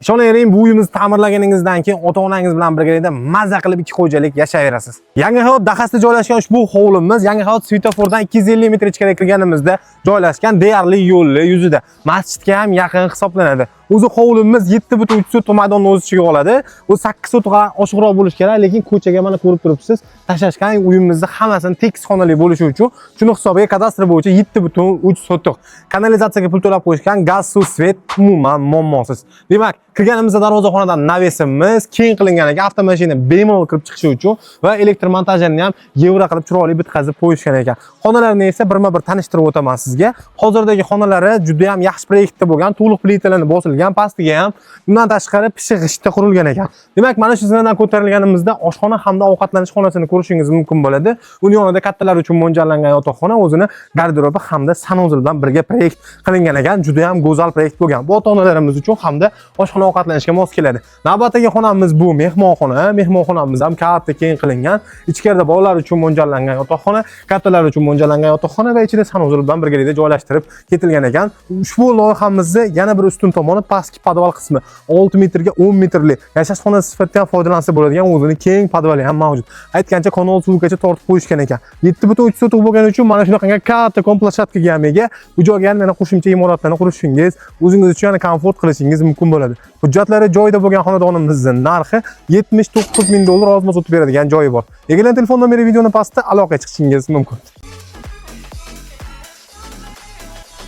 Ishonavering, bu uyimizni ta'mirlaganingizdan keyin ota-onangiz bilan birgalikda mazza qilib ikki xo'jalik yashayverasiz. Yangi Hayot dahasida joylashgan ushbu hovlimiz Yangi Hayot svetofordan 250 metr ichkariga kirganimizda joylashgan, deyarli yo'lli yuzida. Masjidga ham yaqin hisoblanadi. O'zi hovlimiz 7,3 sotix maydonni o'z ichiga oladi. U 8 sotixdan oshiqroq bo'lishi kerak, lekin ko'chaga, mana, ko'rib turibsiz, tashlashgan uyimizni hammasini tekis xonali bo'lishi uchun, shuni hisobiga kadastr bo'yicha 7,3 sotix. Kanalizatsiyaga pul to'lab qo'yishgan, gaz, suv, свет umuman muammosiz. Demak, kirganimizda darvozaxonadan навес imiz keng qilingan ekan, avtomashina bemalol kirib chiqishi uchun va elektr montajini ham yevro qilib chiroyli bitkazib qo'yishgan ekan. Xonalarni esa birma-bir tanishtirib o'taman sizga. Hozirdagi xonalari juda ham yaxshi proyektda bo'lgan, to'liq plitalarni bosilgan, pastiga ham bundan tashqari pishiq g'ishtda qurilgan ekan. Demak, mana shu zinadan ko'tarilganimizda oshxona hamda ovqatlanish xonasini ko'rishingiz mumkin bo'ladi. Uni yonida kattalar uchun mo'ljallangan yotoqxona o'zini garderobi hamda санузел bilan birga proyekt qilingan ekan. Juda ham go'zal proyekt bo'lgan. Bu ota-onalarimiz uchun hamda oshxona ovqatlanishga mos keladi. Navbatdagi xonamiz bu mehmonxona. Mehmonxonamiz ham katta, keng qilingan. Ichkarida bolalar uchun mo'ljallangan yotoqxona, kattalar uchun mo'ljallangan yotoqxona va ichida санузел bilan birgalikda joylashtirib ketilgan ekan. Ushbu loyihamizni yana bir ustun tomoni pastki podval qismi 6 metrga 10 metrli yashash xonasi sifatida ham foydalansa bo'ladigan o'zini keng podvali ham mavjud. Aytgancha, kanal suvgacha tortib qo'yishgan ekan. 7,3 sotix bo'lgani uchun mana shunaqangi kattakon площадка ga ham ega. Bu joyga ham yana qo'shimcha imoratlarni qurishingiz, o'zingiz uchun yana komfort qilishingiz mumkin bo'ladi. Hujjatlari joyida bo'lgan xonadonimizning narxi 79 ming dollar, ozma o'tib beradigan joyi bor. Egalan telefon nomeri videoni pastda, aloqaga chiqishingiz mumkin.